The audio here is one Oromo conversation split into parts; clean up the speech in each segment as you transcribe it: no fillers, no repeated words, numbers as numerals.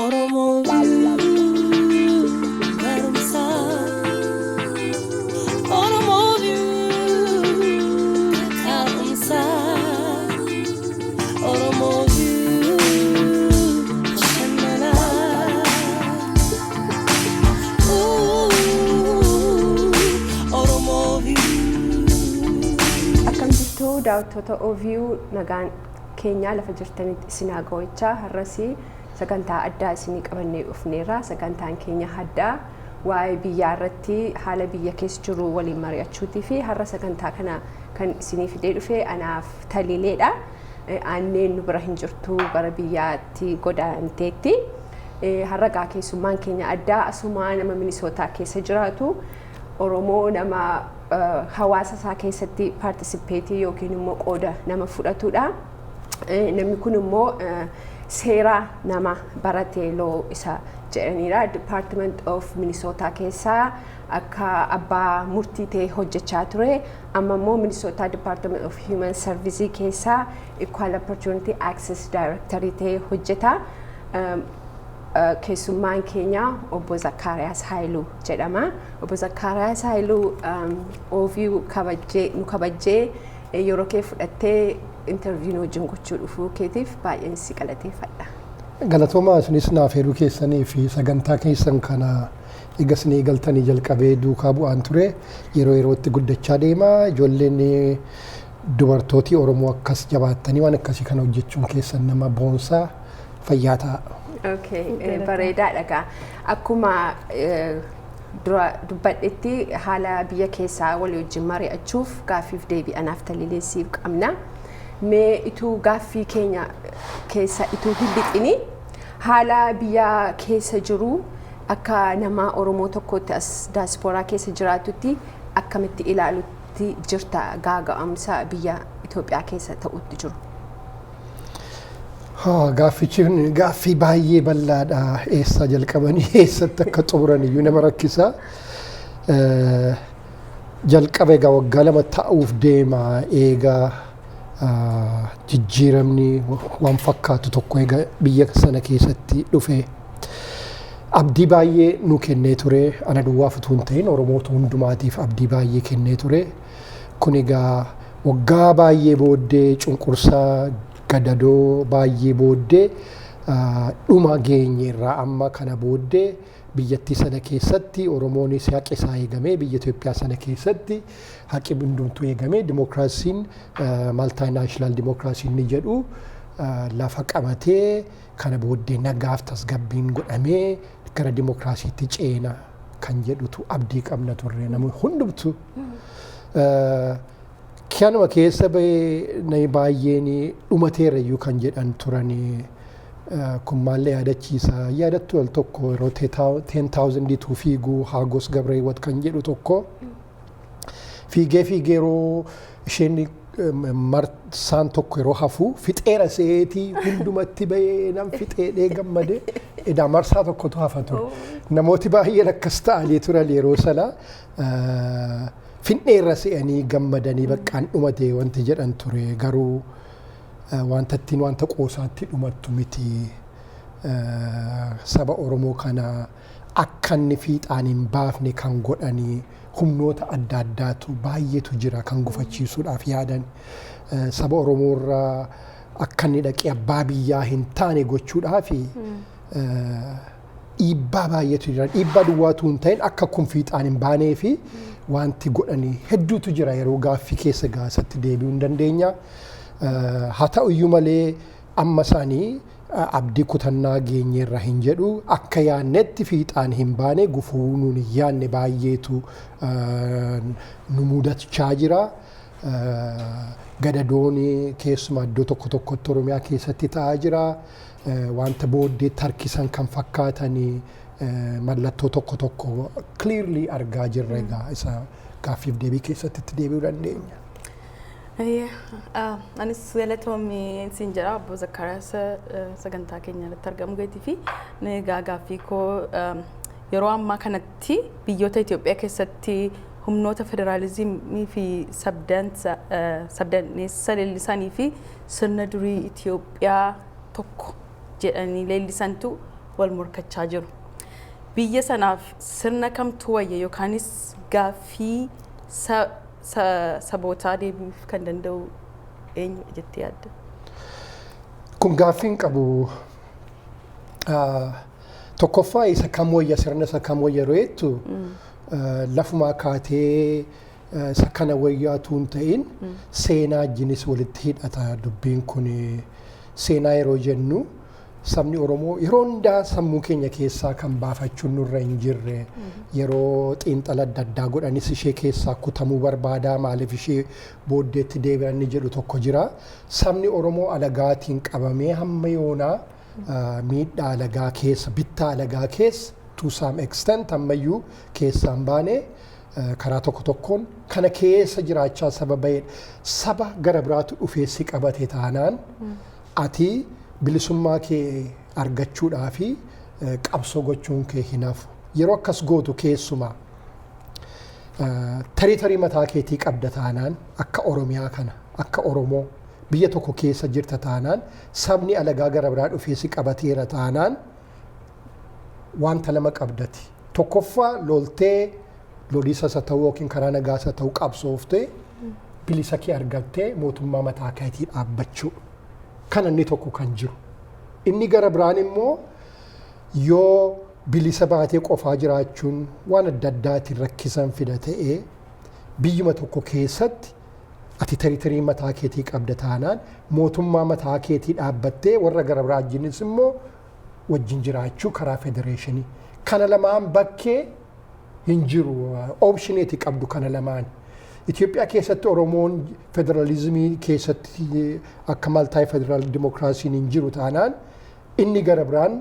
Oromoo barumsa. Oromoo ka'umsa. Oromoo bashannana. Oromoo. Akkam jirtu, daawwattoota OVU? Nagaan keenyaa lafa jirtanitti isin haa ga'achaa. Har'asii sagantaa addaa isinii qabannee dhufneerra. Sagantaan keenya addaa waa'ee biyyaa irratti, haala biyya keessa jiru waliin mari'achuutii fi har'a sagantaa kana kan isinii fidee dhufe anaaf Taliileedha. Aanneen nu bira hin jirtu, gara biyyaatti godaanteetti. Har'a gaa keessummaan keenya addaa asumaa nama Minisootaa keessa jiraatu, Oromoo, nama hawaasa isaa keessatti participate yookiin immoo qooda nama fudhatudha. Namni kun immoo seera nama barate, law isa jedhanidha. Department of Minnesota keessaa akka abbaa murtii ta'e hojjechaa ture. Amma immoo Minnesota Department of Human Services keessaa Equal Opportunity Access Director ta'e hojjeta. Keessummaan keenya obbo Zakkaariyaas Haayiluu jedhama. Obbo Zakkaariyaas Haayiluu, OVU kabajjee nu kabajjee yeroo kee fudhattee interview nu wajjin gochuu dhufuu keetiif baay'een si galateeffadha. Galatoomaa, isinis naaf heeruu keessanii fi sagantaa keessan kana eega isin eegaltanii jalqabee duukaa bu'aan ture. Yeroo yerootti guddachaa deema. Ijoolleen dubartootii Oromoo akkas jabaattanii waan akkasii kana hojjechuun keessan nama boonsaa. Fayyaa ta'a. Okay, bareedaadha gaa. Akkuma dura dubbadhetti, haala biyya keessaa walii wajjin mari'achuuf gaaffiif deebii anaaf Taliileessiif qabna. Mee ituu gaaffii keenya keessa ituu hin lixini, haala biyya keessa jiru akka nama Oromoo tokkotti as daaspooraa keessa jiraatutti akkamitti ilaalutti jirta, gaaga'amsa biyya Itoophiyaa keessa ta'utti jiru? Haa, gaaffichi kun gaaffii baay'ee bal'aadha. Eessaa jalqabanii eessatti akka xumuran iyyuu nama rakkisa. Jalqaba egaa waggaa 2 ta'uuf deema eegaa jijjiiramni waan fakkaatu tokko egaa biyya sana keessatti dhufe. Abdii baay'ee nu kennee ture. Ana duwwaaf utuu hin ta'in Oromoota hundumaatiif abdii baay'ee kennee ture. Kun egaa waggaa baay'ee booddee, cunqursaa gadadoo baay'ee booddee dhuma geenyeerraa. Amma kana booddee biyyattii sana keessatti Oromoonis haqi isaa eegamee, biyya Itoophiyaa sana keessatti haqi hundumtuu eegamee, dimookiraasiin, multinational dimookiraasiin ni jedhu lafa qabatee, kana booddee nagaaf tasgabbiin godhamee gara dimookiraasiitti ceena kan jedhutu abdii qabna turre namni hundumtu. Kanuma keessa bahee namni baay'een dhumateera iyyuu kan jedhan turanii. Kun maallee yaadachiisa? Yaadattu, al tokko yeroo 10,000 fiiguu Haagos Gabreewwat kan jedhu tokko fiigee fiigee, yeroo isheen marsaan tokko yeroo hafu fixeera seetii hundumatti bahee nam fixeedhee gammade. Edaa marsaa tokkotu hafa ture. Namooti baay'een akkas ta'anii turan yeroo sana, finneerra se'anii gammadanii baqqaan dhumate wanti jedhan ture. Garuu wanta ittiin wanta qoosaatti dhumattu miti. Saba Oromoo kana akka inni fiixaan hin baafne kan godhanii humnoota adda addaatu baay'eetu jira kan gufachiisuudhaaf yaadan. Saba Oromoo irraa akka inni dhaqee abbaa biyyaa hin taane gochuudhaaf dhiibbaa baay'eetu jira. Dhiibbaa duwwaatu hin ta'in, akka kun fiixaan hin baanee fi wanti godhanii hedduutu jira. Yeroo gaaffii keessa gaasatti deebi'uu hin dandeenya. Haa ta'u iyyuu malee, amma isaanii abdii kutannaa geenyeerra hin jedhu. Akka yaannetti fiixaan hin baane, gufuu nuun hin yaanne baay'eetu nu mudachaa jira. Gadadoon keessumaa iddoo tokko tokkotti Oromiyaa keessatti ta'aa jira. Wanta booddee tarkisan kan fakkaatanii mallattoo tokko tokko clearly argaa jirra. Egaa isa gaaffiif deebii keessatti itti deebi'uu dandeenya. Anis galatoomii siin jedha, obbo Zakkaariyaas, sagantaa keenya irratti argamu geetii fi egaa gaaffii koo, yeroo ammaa kanatti biyyoota Itoophiyaa keessatti Humnoota federaalizimii fi sabdaneessa leellisanii fi sirna durii Itoophiyaa tokko jedhanii leellisantu wal morkachaa jiru. Biyya sanaaf sirna kamtu wayya yookaanis gaaffii sabootaa deebiif kan danda'u eenyu jettee yaadda? Kun gaaffii hin qabu. Tokkoffaa, isa kam wayya, sirna isa kam wayya yeroo jettu, lafumaa kaatee isa kana wayyaatu hin ta'in, seenaa wajjinis walitti hidhata dubbiin kun. Seenaa yeroo jennu, sabni Oromoo yeroo hundaa sammuu keenya keessaa kan baafachuun nurra hin jirre, yeroo xiinxala adda addaa godhanis ishee keessaa kutamuu barbaada, maaliif ishee booddeetti deebi'an inni jedhu tokko jira. Sabni Oromoo alagaatiin qabamee hamma yoonaa miidhaa alagaa keessa, bittaa alagaa keessa, to some extent ammayyuu keessaan baane, karaa tokko tokkoon kana keessa jiraachaa saba bahedha. Saba gara biraatu dhufee si qabate taanaan, ati bilisummaa kee argachuudhaa fi qabsoo gochuun kee hin hafu. Yeroo akkas gootu, keessumaa tarii mataa keetii qabda taanaan, akka Oromiyaa kana, akka Oromoo biyya tokko keessa jirta taanaan, sabni alagaa gara biraa dhufee si qabateera taanaan, wanta lama qabdati. Tokkoffaa, loltee, loliisas haa ta'u yookiin karaa nagaas haa ta'u, qabsooftee bilisa kee argattee mootummaa mataa keetii dhaabbachuu. Kana inni tokko kan jiru. Inni gara biraan immoo, yoo bilisa baatee qofaa jiraachuun waan adda addaatiin rakkisan fida ta'ee, biyyuma tokko keessatti ati territory mataa keetii qabda taanaan, mootummaa mataa keetii dhaabbattee warra gara biraa wajjinis immoo wajjin jiraachuu karaa federeeshinii. Kana lamaan bakkee hin jiru. Option ati qabdu kana lamaan. Itoophiyaa keessatti Oromoon federaalizimii keessatti akka multi federal dimokiraasiin hin jiru taanaan, inni gara biraan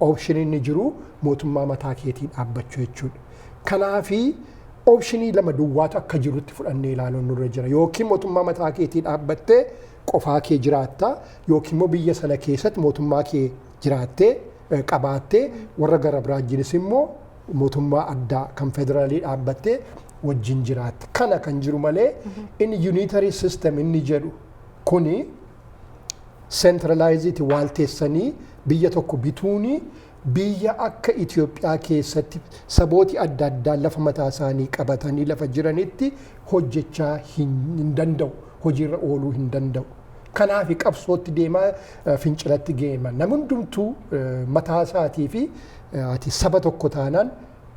option inni jiru mootummaa mataa keetii dhaabbachuu jechuudha. Kanaafi option lama duwwaatu akka jirutti fudhannee ilaaluun nurra jira. Yookiin mootummaa mataa keetii dhaabbattee qofaa kee jiraatta, yookiin immoo biyya sana keessatti mootummaa kee jiraattee qabaattee warra gara biraa wajjinis immoo mootummaa addaa kan federaalii dhaabbattee wajjin jiraatta. Kana kan jiru malee, inni unitary system inni jedhu kuni, centralize iiti waalteessanii biyya tokko bituuni, biyya akka Itoophiyaa keessatti sabooti adda addaa lafa mataa isaanii qabatanii lafa jiranitti hojjechaa hin danda'u. Hojiirra ooluu hin danda'u. Kanaaf qabsootti deemaa, fincilatti geema. Namni hundumtuu mataa isaatii fi ati saba tokko taanaan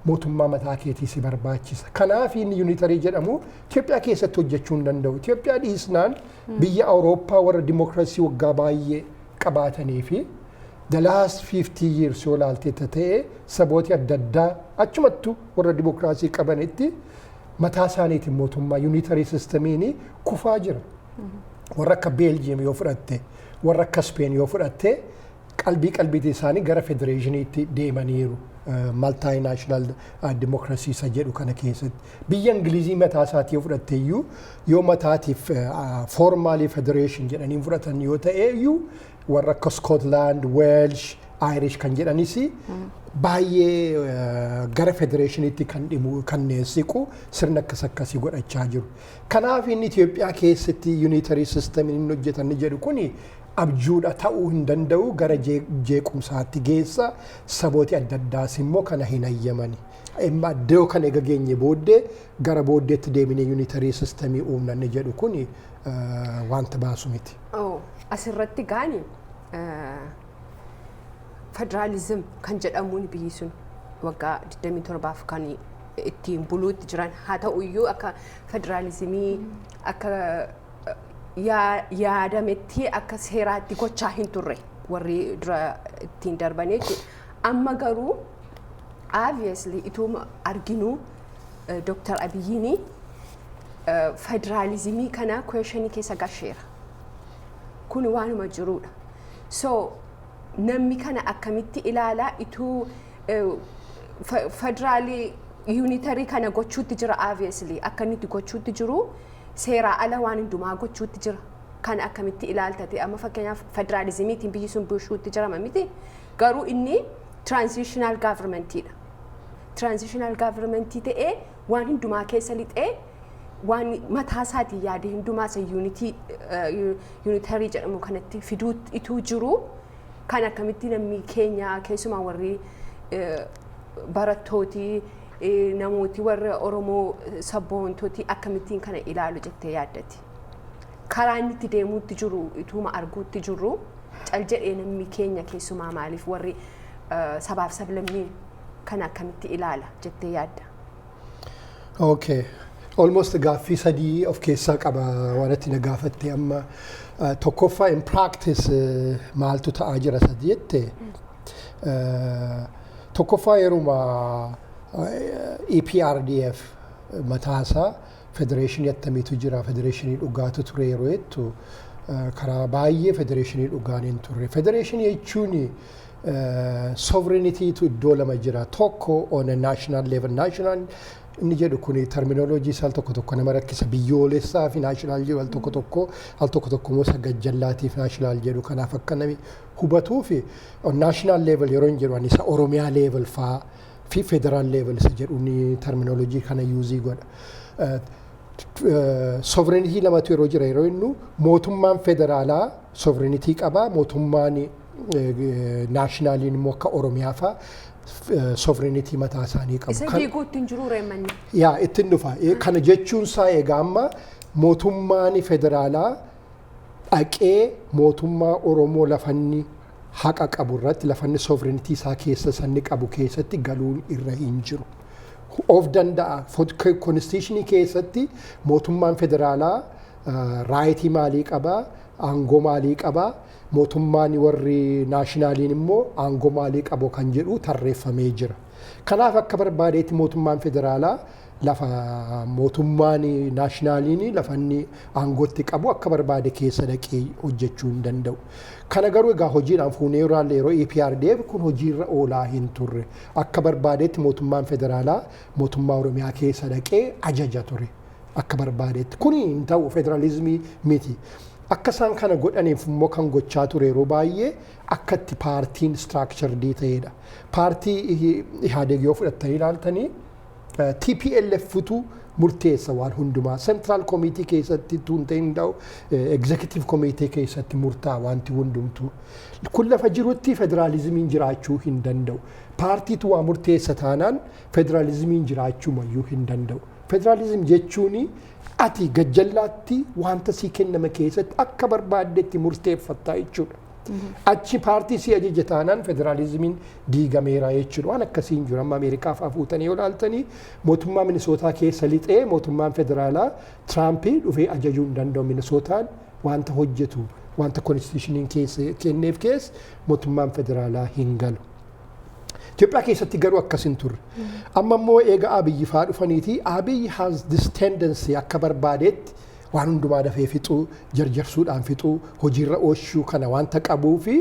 mootummaa mataa keetii si barbaachisa. Kanaaf inni unitary jedhamu Itoophiyaa keessatti hojjechuu hin danda'u. Itoophiyaa dhiisnaan, biyya Awurooppaa warra dimokiraasii waggaa baay'ee qabaatanii fi the last 50 years yoo ilaalte ta'e, sabooti adda addaa achumattu warra dimokiraasii qabanitti mataa isaaniitiin mootummaa unitary system iin kufaa jira. Warra akka Beeljiyeem yoo fudhatte, warra akka Speen yoo fudhatte, qalbii qalbiitii isaanii gara federeeshiniitti deemaniiru. Multi national democracy isa jedhu kana keessatti. Biyya Ingilizii mataa isaatii yoo fudhatte iyyuu, yoo mataatiif formally federation jedhanii fudhatan yoo ta'e iyyuu, warra akka Scotland, Welsh, Irish kan jedhanis baay'ee gara federeeshiniitti kan dhimu kan siqu sirna akkas akkasii godhachaa jiru. Kanaaf inni Itoophiyaa keessatti unitary system inni hojjetan jedhu kuni abjuudha, ta'uu hin danda'u, gara jeequmsaatti geessa, sabooti adda addaas immoo kana hin hayyamani. Amma iddoo kana ega geenye booddee gara booddeetti deebinee unitary system uumna inni jedhu kuni wanta baasu miti. Asirratti gaani federaalizim kan jedhamuun biyyi sun waggaa 27f kan ittiin buluutti jiran haa ta'u iyyuu, akka federaalizimii akka yaadametti akka seeraatti gochaa hin turre warri dura ittiin darban jechuudha. Amma garuu obviously ituma arginuu Dr. Abiyyiin federaalizimii kana question keessa gasheera. Kun waanuma jirudha. So namni kana akkamitti ilaalaa ituu federaalii unitary kana gochuutti jira? Obviously akka inni itti gochuutti jiru seeraa ala waan hundumaa gochuutti jira. Kan akkamitti ilaaltate? Amma fakkeenyaaf federaalizimiitiin biyyi sun bulchuutti jirama miti, garuu inni transitional government iidha. Transitional government ta'ee waan hundumaa keessa lixee waan mataa isaatiin yaade hundumaa isa unity, unitary jedhamu kanatti fiduu ituu jiru, kan akkamitti namni keenya, keessumaa warri barattooti, namooti warra Oromoo sabboontooti, akkamittiin kana ilaalu jettee yaaddati? Karaa inni itti deemuutti jiru ituuma arguutti jirru, cal jedhee namni keenya, keessumaa maaliif warri sabaaf sablammii kana akkamitti ilaala jettee yaadda? Okay. Almost gaaffii sadii of keessaa qaba waan ati na gaafatte amma. Tokkoffaa, in practice maaltu ta'aa jira sadi jette. Tokkoffaa, yeruma EPRDF mataasaa federeeshinii attamiitu jira, federeeshinii dhugaatu ture yeroo jettu, karaa baay'ee federeeshinii dhugaan hin turre. Federeeshinii jechuun sovereigntytu iddoo lama jira. Tokko on a national level. National inni jedhu kun terminology isaa al tokko tokko nama rakkisa. Biyyoolessaa fi national jedhu al tokko tokko, al tokko tokko immoo sagajjallaatiif national jedhu. Kanaaf akka nami hubatuu fi on national level yeroo hin jedhu ani isa Oromiyaa level faa fi federal level isa jedhu ni terminology kana use godha. Sovereignty lamatu yeroo jira yeroo innu, mootummaan federaalaa sovereignty qaba, mootummaan nationaliin immoo akka Oromiyaa faa sovereignty mataa isaanii qabu. Isa diiguutti hin jiru reemanni. Yaa, ittiin dhufa. Kana jechuun isaa egaa amma mootummaan federaalaa dhaqee mootummaa Oromoo lafanni haqa qabu irratti, lafanni sovereignty isaa keessa sanni qabu keessatti galuun irra hin jiru. Of danda'a. Constitutionii keessatti mootummaan federaalaa rightii maalii qabaa, aangoo maalii qabaa, mootummaan warri nationaliin immoo aangoo maalii qabu kan jedhu tarreeffamee jira. Kanaaf akka barbaadeetti mootummaan federaalaa lafa mootummaan nationaliin lafa inni aangootti qabu akka barbaade keessa dhaqee hojjechuu hin danda'u. Kana garuu egaa hojiidhaan fuunee yeroo yeroo EPRDF kun hojiirra oolaa hin turre. Akka barbaadeetti mootummaan federaalaa mootummaa Oromiyaa keessa dhaqee ajaja ture. Akka barbaadeetti. Kuni hin ta'u, federaalizimii miti. Akka isaan kana godhaniif immoo kan gochaa ture yeroo baay'ee akka itti paartiin structured ta'edha. Paartii Ihaadeg yoo fudhattanii ilaaltanii, TPLFtu murteessa waan hundumaa. Central Committee keessatti tun ta'in ta'u, Executive Committee keessatti murtaa'a wanti hundumtu. Kun lafa jirutti federaalizimiin jiraachuu hin danda'u. Paartiitu waa murteessa taanaan federaalizimiin jiraachuu mayyuu hin danda'u. Federaalizim jechuun ati gajjallaatti wanta sii kenname keessatti akka barbaaddetti murteeffattaa jechuudha. Achi paartii si ajaja taanaan federaalizimiin diigameera jechuudha. Waan akkasii hin jiru. Amma Ameerikaa fa'aa fuutanii yoo ilaaltanii, mootummaa Minisootaa keessa lixee mootummaan federaalaa Tiraampii dhufee ajajuu hin danda'u. Minisootaan wanta hojjetu, wanta constitutioniin keessa kenneef keessa mootummaan federaalaa hin galu. Itoophiyaa keessatti garuu akkas hin turre. Amma immoo eega Abiyyi fa'aa dhufaniiti, Abiyyi has this tendency akka barbaadetti waan hundumaa dafee fixuu, jarjarsuudhaan fixuu, hojiirra oolchuu kana wanta qabuu fi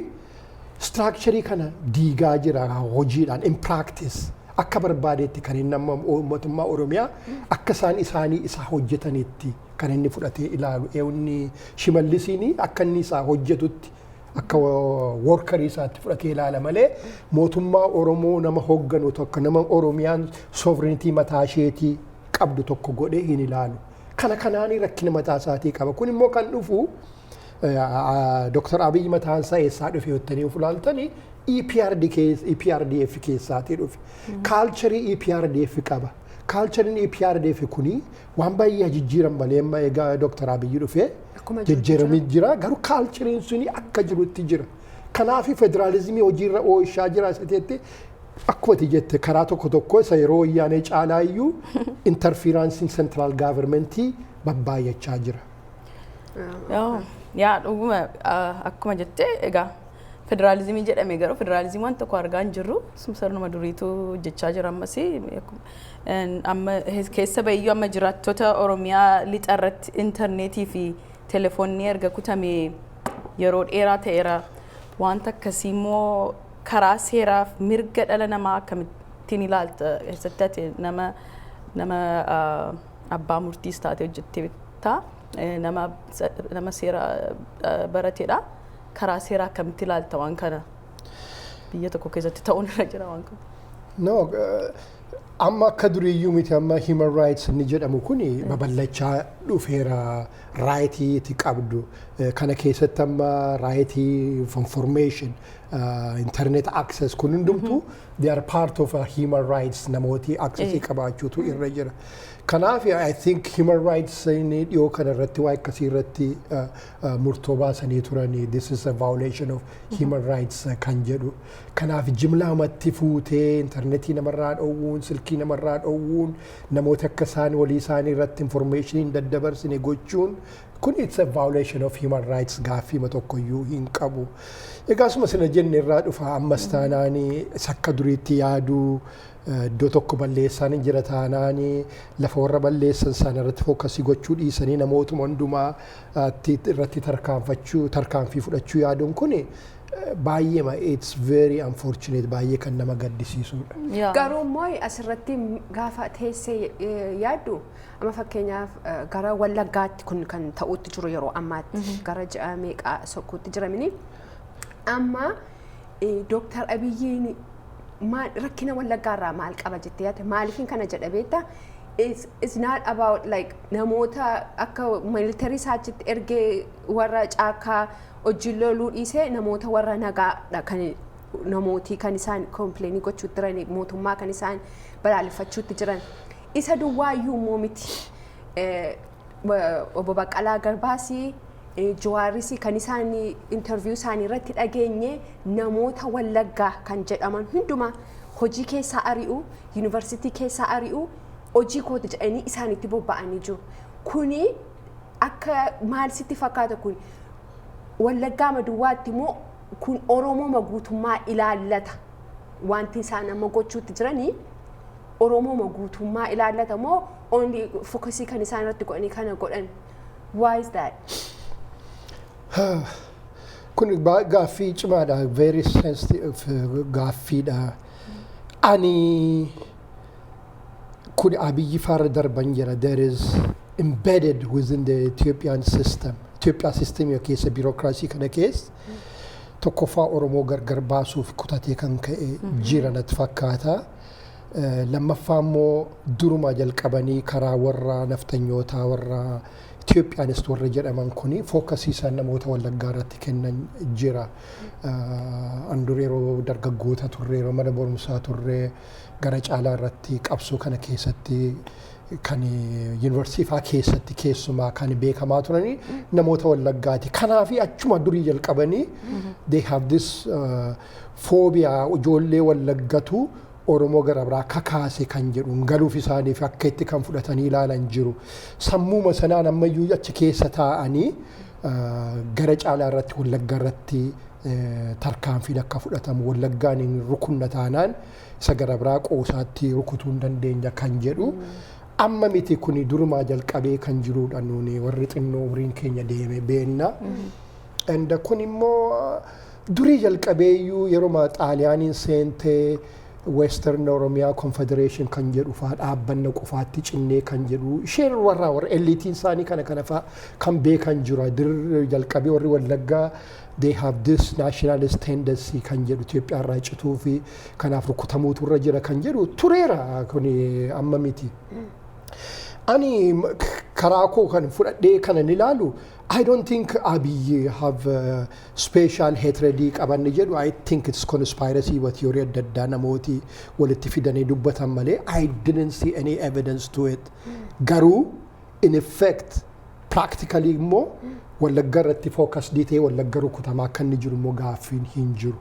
structurii kana diigaa jira hojiidhaan, in practice. Akka barbaadetti kan inni amma mootummaa Oromiyaa akka isaan isaanii isaa hojjetanitti kan inni fudhatee ilaalu. Inni Shimallisiin akka inni isaa hojjetutti, akka workerii isaatti fudhatee ilaala malee, mootummaa Oromoo nama hoogganu tokko, nama Oromiyaan sovereignty mataa isheetii qabdu tokko godhee hin ilaalu. Kana kanaanii rakkina mataa isaatii qaba. Kun immoo kan dhufu, Dr. Abiyyi mataan isaa eessaa dhufe jettanii of ilaaltanii, EPRDF keessaatii dhufe. Culturii EPRDF qaba. Culturiin EPRDF kuni waan baay'ee jijjiiran malee, amma egaa Dr. Abiyyi dhufe Akkuma jirutti. jijjiiramee jira. Garuu culturiin suni akka jirutti jira. Kanaaf federaalizimii hojiirra oolchaa jira isa jettee, akkuma ati jette, karaa tokko tokko isa yeroo wayyaanee caalaa iyyuu interferenceiin central governmentii babbaay'achaa jira. Yaa, dhuguma akkuma jettee egaa federaalizimii jedhame, garuu federaalizimii waan tokko argaa hin jirru. Sirnuma duriitu hojjechaa jira ammas. Amma keessa bahiyyuu amma jiraattota Oromiyaa lixa irratti intarneetii fi telefoonni erga kutame yeroo dheeraa ta'eera. Wanta akkasii immoo karaa seeraaf mirga dhala namaa akkamittiin ilaalta? Keessatti ati nama abbaa murtiis taate hojjettee beektaa, nama seera barateedha. Karaa seeraa akkamitti ilaalta waan kana? Biyya tokko keessatti ta'uun irra jira waan kana. No, Amma akka duriiyyuu miti. Amma human rights inni jedhamu kuni babal'achaa dhufeera, right itti qabdu. Kana keessatti amma right of information, internet access, kun hundumtuu they are part of a human rights. Namooti access qabaachuutu irra jira. Kanaaf I think human rights inni dhiyoo kana irratti waa akkasii irratti murtoo baasanii turanii, this is a violation of human rights kan jedhu. Kanaaf jimlaamatti fuutee intarneetii namarraa dhoowwuun, silkii namarraa dhoowwuun, namoota akka isaan walii isaanii irratti information hin daddabarsine gochuun kun it's a violation of human rights, gaaffiima tokkoyyuu hin qabu. Egaa asuma sina jenne irraa dhufa. Ammas taanaanii isa akka duriitti yaaduu, iddoo tokko balleessaan hin jira taanaanii lafa warra balleessan sana irratti focus gochuu dhiisanii namootuma hundumaa irratti tarkaanfachuu, tarkaanfii fudhachuu yaaduun kuni baay'eema, it's very unfortunate, baay'ee kan nama gaddisiisudha. Garuu immoo asirratti gaafa teessee yaaddu, amma fakkeenyaaf gara Wallaggaatti kun kan ta'utti jiru yeroo ammaatti gara ji'a meeqaa sokkuutti jiramini, amma Dooktar Abiyyiin maal rakkina Wallaggaarraa maal qaba jettee yaadda? Maaliifin kana jedha beektaa? It's not about like namoota akka military isaa achitti ergee warra caakkaa hojii loluu dhiisee namoota warra nagaadha kan namootii kan isaan complain gochuutti jiran, mootummaa kan isaan balaaleffachuutti jiran. Isa duwwaayyuu immoo miti. Obbo Baqqalaa Garbaasii, Jawaaris kan isaan interview isaanii irratti dhageenye, namoota Wallaggaa kan jedhaman hundumaa hojii keessaa ari'u, yuunivarsiitii keessaa ari'u, hojii kooti jedhanii isaanitti bobba'anii jiru. Kuni akka maal sitti fakkaata? Kun Wallaggaa maduwwaatti immoo kun Oromoo guutummaa ilaallata? Wanti isaan amma gochuutti jiranii Oromoo guutummaa ilaallata moo only focus kan isaan irratti godhanii kana godhan? Why is that? Kun gaaffii cimaadha. Very sensitive gaaffiidha. Ani kun Abiyyi faarra darban jira. There is embedded within the Ethiopian system. Itoophiyaa system keessa, biirokiraasii kana keessa tokkoffaa Oromoo gargar baasuuf kutatee kan ka'e jira natti fakkaata. Lammaffaa immoo duruma jalqabanii karaa warra naftanyootaa, warra Ethiopianist warra jedhaman kuni focus isaan namoota Wallaggaa irratti kennan jira. An dur yeroo dargaggoota turre, yeroo mana barumsaa turre, gara caalaa irratti qabsoo kana keessatti kan yuunivarsiitii fa'aa keessatti keessumaa kan beekamaa turanii namoota Wallaggaati. Kanaaf achuma durii jalqabanii they have this phobia, ijoollee Wallaggatu Oromoo gara biraa kakaase kan jedhu galuuf isaaniif akka itti kan fudhatanii ilaalan jiru. Sammuuma sanaan ammayyuu achi keessa taa'anii gara caalaa irratti Wallaggaa irratti tarkaanfiin akka fudhatamu, Wallaggaan hin rukunna taanaan isa gara biraa qoosaatti rukutuu hin dandeenya kan jedhu. Amma miti, kuni durumaa jalqabee kan jirudha, nuuni warri xinnoo umriin keenya deeme beenna. And kun immoo durii jalqabeeyyuu yeroo Xaaliyaaniin seentee Western Oromiyaa Confederation kan jedhu faa dhaabbanna qofaatti cinnee kan jedhu, isheen warra elite iin isaanii kana kana faa kan beekan jira. Dur jalqabee warri Wallaggaa they have this nationalist tendency kan jedhu, Itoophiyaa irraa cituu fi kanaaf rukutamuutu irra jira kan jedhu tureera, kun amma miti. Ani karaa koo kan fudhadhee kanan ilaalu, I don't think Abiy have special hatred qabanne jedhu. I think it's conspiracy wa theory adda addaa namooti walitti fidanii dubbatan malee I didn't see any evidence to it. Garuu in effect, practically immoo Wallagga irratti focus ta'ee Wallagga rukutamaa akka inni jiru immoo gaaffiin hin jiru.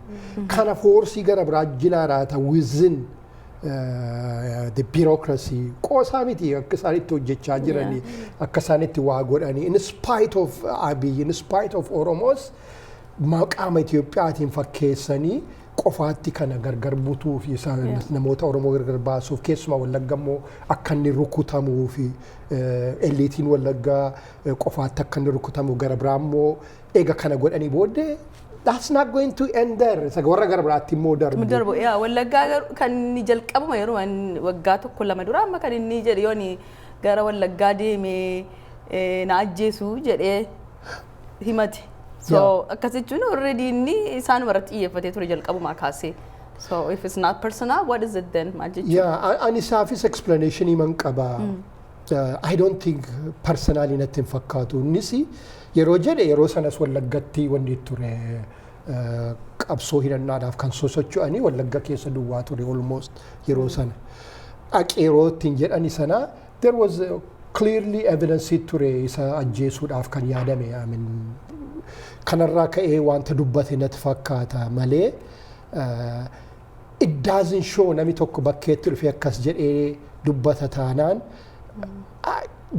Kana force gara biraa jilaaraata within the bureaucracy. Qoosaa miti akka isaan itti hojjechaa jiranii, akka isaan itti waa godhanii, in spite of Abiy, in spite of Oromos, maqaama Itiyoophiyaatiin fakkeessanii qofaatti kana gargar butuu fi namoota Oromoo gargar baasuuf, keessumaa Wallagga immoo akka inni rukutamuu fi elite iin Wallaggaa qofaatti akka inni rukutamu. Gara biraa immoo eega kana godhanii booddee that's not going to end there. Isa warra gara biraatti immoo darbu. Darbu, yaa, Wallaggaa garuu kan inni jalqabuma yeroo waggaa tokko lama dura amma kan inni jedhe, yooni gara Wallaggaa deemee na ajjeesu jedhee himate. So akkas jechuun already inni isaanuma irratti xiyyeeffatee ture jalqabumaa kaasee. So if it's not personal, what is it then? Maal jechuudha? Yeah, ani isaafis explanation man qaba. I don't think personally natti hin fakkaatu. Innis yeroo jedhe, yeroo sanas Wallaggatti wanni ture, qabsoo hidhannaadhaaf kan sosocho'anii Wallagga keessa duwwaa ture almost yeroo sana. Dhaqeeroo ittiin jedhani sana there was clearly evidence ture isa ajjeesuudhaaf kan yaadame. I mean, kanarraa ka'ee wanta dubbate natti fakkaata malee it doesn't show. Namni tokko bakkeetti dhufee akkas jedhee dubbata taanaan,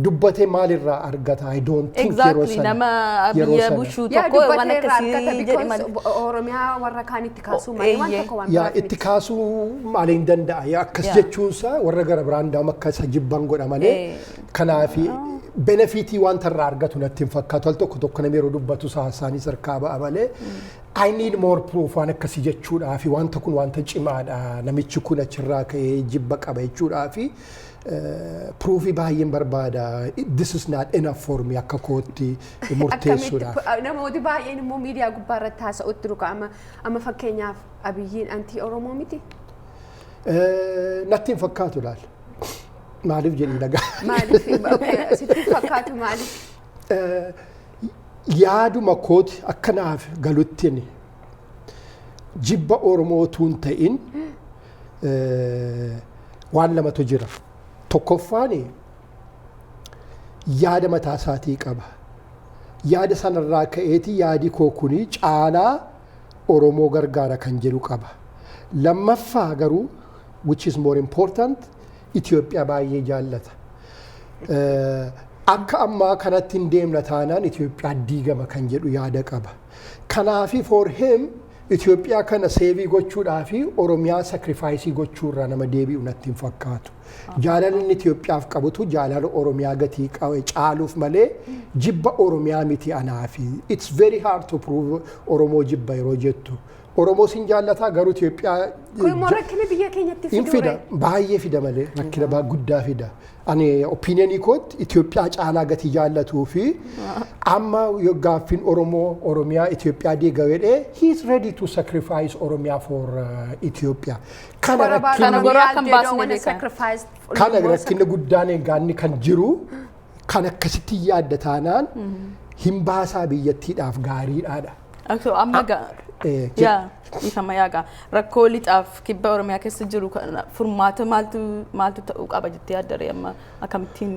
dubbatee maalirraa argata? I don't think yeroo Exactly. sana Nama yeroo biyya sana. bushuu Yaa, tokko waan dubbatee irraa akkasii argata jedhe because malee. Oromiyaa warra kaanitti kaasuu malee waan Eeyyee. tokko waan Yaa, biraaf itti miti. kaasuu maaliin danda'a? Yaa, akkas jechuunsaa warra gara biraan daa'ima akka isa jibban godha malee kanaafi benefitii wanta irraa argatu natti hin fakkaatu. Al tokko tokko namni yeroo dubbatu saasaanis harkaa ba'a malee I need more proof waan akkasii jechuudhaafi. Wanta kun wanta cimaadha, namichi kun achirraa ka'ee jibba qaba jechuudhaafi proofii baay'een barbaada. This is not enough for me akka kootti murteessuudhaaf. Akkamitti namooti baay'een immoo miidiyaa gubbaa irratti haasa'utti jiru. Amma fakkeenyaaf Abiyyiin anti Oromoo miti. Natti hin fakkaatu laal. Maaliif jedhii dhagaa. Maaliif sitti fakkaatu, maaliif? Yaaduma kooti akka naaf galuttiin jibba Oromootuu hin ta'in waan lamatu jira. Tokkoffaan yaada mataa isaatii qaba. Yaada sanarraa ka'eeti yaadi koo kuni caalaa Oromoo gargaara kan jedhu qaba. Lammaffaa garuu, which is more important, Itoophiyaa baay'ee jaallata. Akka ammaa kanatti hin deemna taanaan Itoophiyaa diigama kan jedhu yaada qaba. Kanaafi for him Itoophiyaa kana save gochuudhaa fi Oromiyaa sacrifice gochuurraa nama deebi'u natti hin fakkaatu. Jaalalli inni Itoophiyaaf qabutu jaalala Oromiyaa gatii caaluuf malee jibba Oromiyaa miti anaafi. It's very hard to prove Oromoo jibba yeroo jettu. Oromoo sin jaallataa garuu Itoophiyaa Kun immoo rakkina biyya keenyatti hin fiduu fida, baay'ee fida malee rakkina guddaa fida. Ani opinionii kootti Itoophiyaa caalaa gatii jaallatuu fi amma yoo gaaffiin Oromoo Oromiyaa Itoophiyaa diiga jedhee, he is ready to sacrifice Oromiyaa for Itoophiyaa. Kana Kana rakkinni goroo akka hin baasne beekan. Kana rakkinni guddaan eegaanni kan jiru kan akkasitti yaadda taanaan hin baasaa biyyattiidhaaf gaariidhaadha. So amma yaa, ifama yaagaa rakkoo lixaaf kibba Oromiyaa keessa jiru kana furmaata maaltu ta'uu qaba jettee yaaddaree, amma akkamittiin?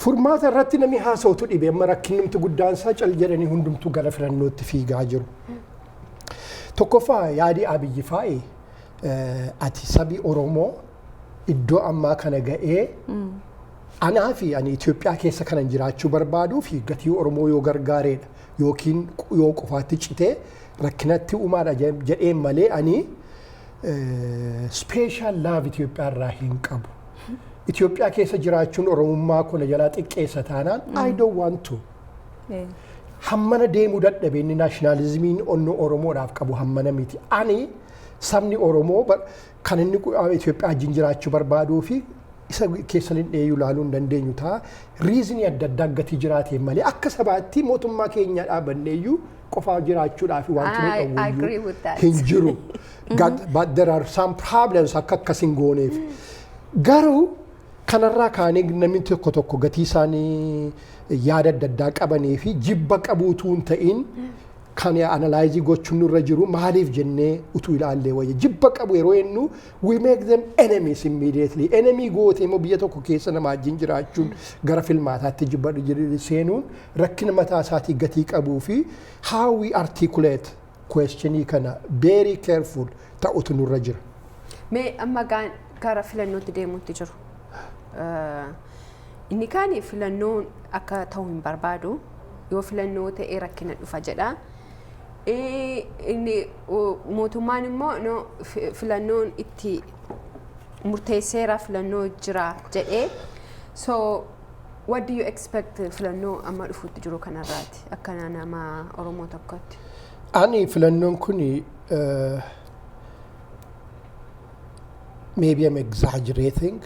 Furmaata irratti namni haasa'utu dhibe. Amma rakkinnumti guddaan isaa cal jedhanii hundumtuu gara filannootti fiigaa jiru. Tokkoffaa, yaadi Abiyyi faa'i ati sabi Oromoo iddoo ammaa kana ga'ee anaa fi ani Itoophiyaa keessa kanan jiraachuu barbaaduu fi gatii Oromoo yoo gargaareedha yookiin yoo qofaatti citee rakkinatti uumaadha jedheen malee ani special love Itoophiyaa irraa hin qabu. Itoophiyaa keessa jiraachuun Oromummaa kana jalaa xiqqeessa taanaan I don't want to. Hammana deemuu dadhabe inni nationalismiin onno Oromoodhaaf qabu hammana miti. Ani sabni Oromoo kan inni Itoophiyaa wajjin jiraachuu barbaaduu fi isa keessa dheeyuu ilaaluu hin dandeenyu ta'a. Reasonii adda addaa gatii jiraateen malee akka sabaatti mootummaa keenya dhaabanneeyyuu qofaa jiraachuudhaaf wanti nu I agree with that. hin jiru. But there are some problems akka akkas hin gooneef. Garuu kanarraa kaanee namni tokko tokko gatii isaanii yaada adda addaa qabanii fi jibba qabuutuu hin ta'in kan analyze gochuun nurra jiru maaliif jennee utuu ilaallee wayya. Jibba qabu yeroo jennu we make them enemies immediately. Enemy gootee immoo biyya tokko keessa nama wajjin jiraachuun gara filmaataatti jibba seenuun rakkina mataa isaatii gatii qabuu fi how we articulate questionii kana very careful ta'utu nurra jira. Mee amma gara filannootti deemuutti jiru. Inni kaan filannoon akka ta'u hin barbaadu. Yoo filannoo ta'e rakkina dhufa jedha. Inni mootummaan immoo no, filannoon itti murteesseera, filannoo jira jedhee. So what do you expect filannoo amma dhufuutti jiru kanarraati akka nama Oromoo tokkotti? Ani filannoon kun, maybe I'm exaggerating.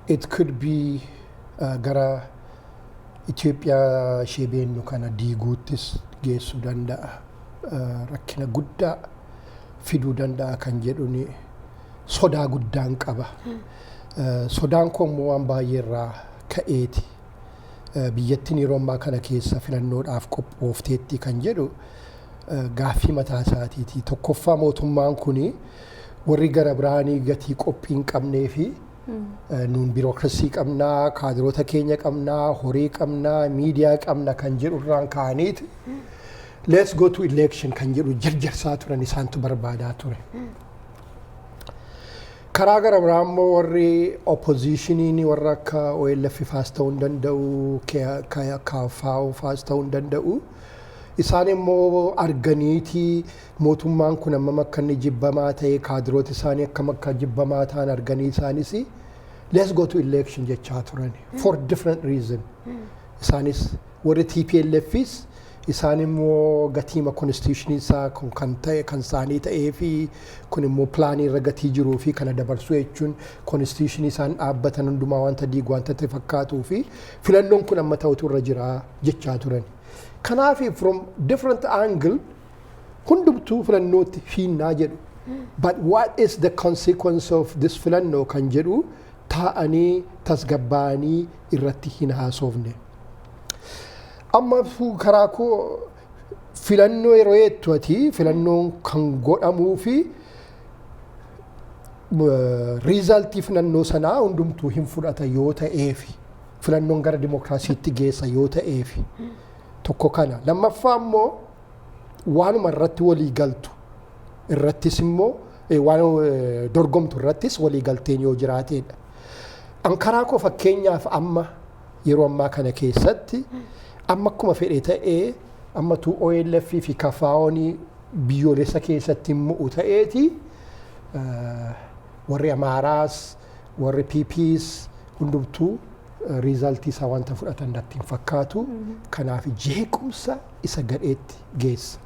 It could be gara Itoophiyaa ishee beennu kana diiguuttis geessuu danda'a. Rakkina guddaa fiduu danda'a kan jedhuun sodaa guddaan qaba. Sodaan koo immoo waan baay'ee irraa ka'eeti. Biyyattiin yeroo ammaa kana keessa filannoodhaaf qophoofteetti kan jedhu gaaffii mataa isaatiiti. Tokkoffaa, mootummaan kuni warri gara biraanii gatii qophii hin qabnee fi nuun biirokirasii qabnaa, kaadiroota keenya qabnaa, horii qabnaa, miidiyaa qabna kan jedhu irraan ka'aniiti. "Let's go to election" kan jedhu jarjarsaa turan, isaantu barbaadaa ture. Karaa gara biraa immoo warri opposition warra akka OLF faas ta'uu hin danda'u, KFO faas ta'uu hin danda'u. Isaan immoo arganiitii mootummaan kun hammam akka inni jibbamaa ta'e, kaadiroota isaanii akkam akka jibbamaa ta'an arganii, isaanis "Let's go to election" jechaa turan for different reason. Isaanis warri TPLFis isaan immoo gatiima constitution isaa kun kan ta'e kan isaanii ta'ee fi kun immoo pilaanii irra gatii jiruu fi kana dabarsuu jechuun constitution isaan dhaabbatan hundumaa wanta diigu wanta ta'e fakkaatuu fi filannoon kun amma ta'utu irra jira jechaa turan. Kanaaf from different angle hundumtuu filannootti fiinnaa jedhu. But what is the consequence of this filannoo kan jedhu taa'anii tasgabbaa'anii irratti hin haasofne. Amma karaa koo filannoo yeroo jettu ati filannoon kan godhamuu fi result filannoo sanaa hundumtuu hin fudhata yoo ta'eefi, filannoon gara dimokiraasiitti geessa yoo ta'eefi, tokko kana. Lammaffaa immoo waanuma irratti walii galtu irrattis immoo waan dorgomtu irrattis walii galteen yoo jiraateedha. An karaa koo fakkeenyaaf amma yeroo ammaa kana keessatti amma akkuma fedhe ta'ee amma tu OLF fi KFO'n biyyoolessa keessatti mo'u ta'eeti, warri Amaaraas warri PPs hundumtuu result isaa wanta fudhatan natti hin fakkaatu. Kanaaf jeequmsa isa gadheetti geessa.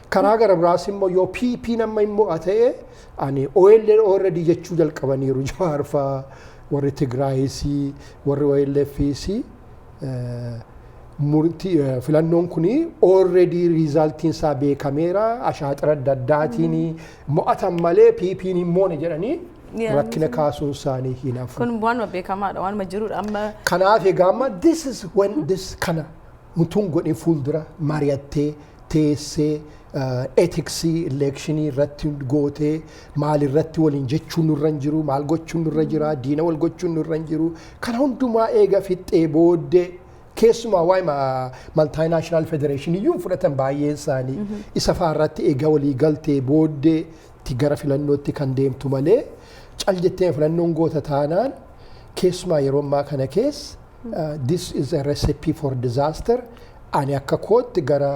Karaa gara biraas immoo yoo PP nama hin mo'a ta'e, ani OLF already jechuu jalqabaniiru, Jawaar fa'aa, warri Tigraayis, warri OLFs, murtii filannoon kuni already resultiin isaa beekameera, ashaaxira adda addaatiin mo'atan malee PP'n hin moone jedhanii rakkina kaasuun isaanii hin hafu. Kun waanuma beekamaadha, waanuma jirudha amma. Kanaaf egaa amma this is when this kana utuun godhin fuuldura mari'attee teessee ethics election irratti gootee, maal irratti waliin jechuun nurra hin jiru, maal gochuun nurra jira, diina wal gochuun nurra hin jiru, kana hundumaa eega fixxee booddee, keessumaa waa'ee multinational federation iyyuu fudhatan baay'een isaanii, isa faarratti eega walii galtee booddee itti gara filannootti kan deemtu malee, cal jettee filannoon goota taanaan, keessumaa yeroo ammaa kana keessa, this is a recipe for disaster. Ani akka kootti gara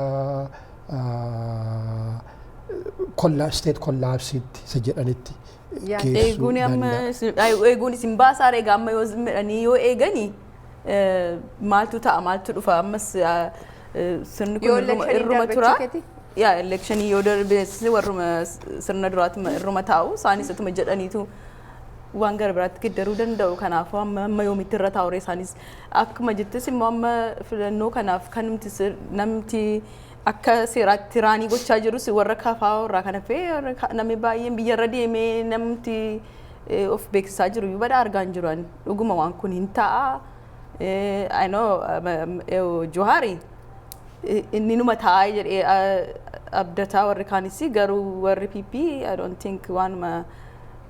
state collapse isa jedhanitti geessuu Eeguun amma danda'a. Eeguun isin baasaa egaa amma yoo midhanii yoo eeganii maaltu ta'a, maaltu dhufa ammas sirni kun Yoo irruma election tura. darbe? Yaa, election yoo darbe warruma sirna duraatti irruma taa'u, isaanis ituma jedhaniitu waan gara biraatti geeddaruu danda'u. Kanaafuu amma yoomitti irra taa'u isaanis akkuma jettis immoo amma filannoo kanaaf kan namti namti akka seeraatti raanii gochaa jirus warra KFO irraa kan hafe namni baay'een biyyarra deemee namti of beeksisaa jiru iyyuu badaa argaa hin jiru ani. Dhuguma waan kun hin ta'a. I know Johaari inni numa taa'aa jedhee abdataa, warri kaanis garuu warri PP I don't think waanuma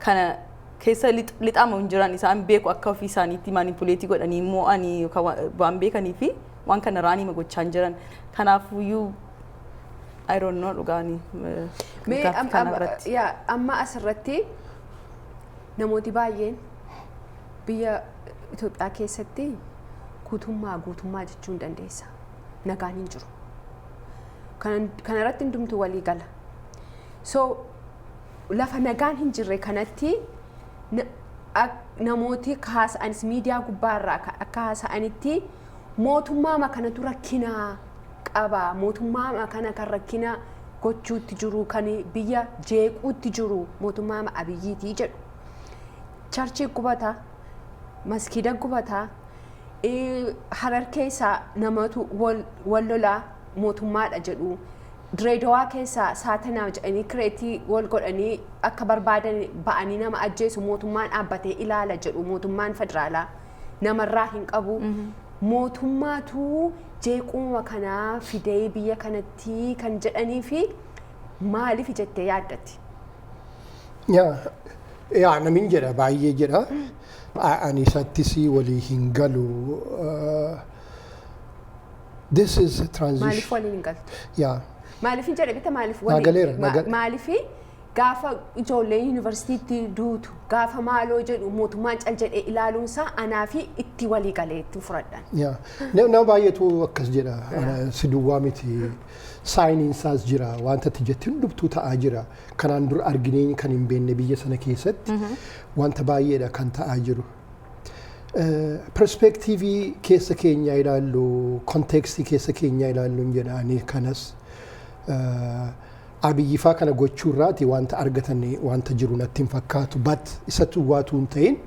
kana keessa lixaama hin jiran. Isaan beeku, akka ofii isaaniitti manipulate godhanii mo'anii yookaan waan beekanii fi waan kana raanii gochaa hin jiran. Kanaafuyyuu I don't know dhugaanii Mee gaaffii kana irratti. Yaa, amma asirratti namooti baay'een biyya Itoophiyaa keessatti guutummaa guutummaa jechuu hin dandeessa. Nagaan hin jiru. Kana irratti hundumtuu walii gala. So lafa nagaan hin jirre kanatti namooti haasa'anis miidiyaa gubbaarraa akka haasa'anitti mootummaa kanatu rakkina qaba. Mootummaa kana kan rakkina gochuutti jiru, kan biyya jeequutti jiru mootummaa Abiyyiitii jedhu. Church gubata, maskiida gubata, Harar keessaa namatu wal lolaa mootummaadha jedhu. Direedawaa keessaa saatanaa jedhanii kireetii wal godhanii akka barbaadan ba'anii nama ajjeesu, mootummaan dhaabbatee ilaala jedhu. Mootummaan federaalaa namarraa hin qabu. Mootummaatu jeequma kanaa fidee biyya kanatti kan jedhanii fi maaliif jettee yaaddatti? Yaa, namin jedha, baay'ee jedha. Ani isattis walii hin galu. This is Maaliif transition. waliin hin galtu? Yaa. Maaliif hin jedhe bita, maaliif Naa galeera, naa maaliif gaafa ijoolleen yuunivarsiitiitti duutu, gaafa maaloo jedhu, mootummaan cal jedhee ilaaluunsaa anaa fi itti walii galee itti fudhadhan. Yaa. Nama baay'eetu akkas jedha. Si duwwaa miti. Saayiniinsaas jira. Wanta ati jetti hundumtuu ta'aa jira. Kanaan dura arginee kan hin beekne biyya sana keessatti wanta baay'eedha kan ta'aa jiru. Perspectivii keessa keenya ilaallu, contextii keessa keenya ilaallu hin jedhaani. Kanas Abiyyi faa kana gochuurraati wanta argatan wanta jiru natti hin fakkaatu. But isa duwwaatu hin ta'in,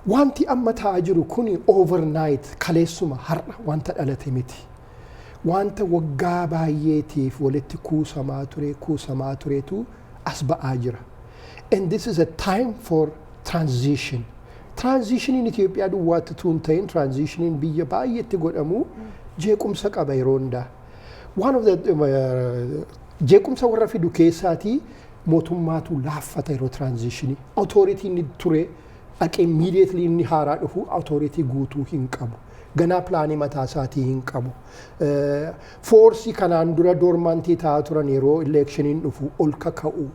wanti amma ta'aa jiru kuni overnight, kaleessuma har'a wanta dhalate miti. Wanta waggaa baay'eetiif walitti kuusamaa ture, kuusamaa turetu as ba'aa jira. And this is a time for transition. Transitioniin Itoophiyaa duwwaatti utuu hin ta'in, transitioniin biyya baay'eetti godhamu jeequmsa qaba yeroo hundaa. One of the jeequmsa warra fidu keessaatii mootummaatu laaffata yeroo transitionii. Authority inni ture dhaqee immediately inni haaraa dhufu authority guutuu hin qabu. Ganaa planii mataa isaatii hin qabu. Forceii kanaan dura dormantii ta'aa turan yeroo electioniin dhufu ol kaka'u.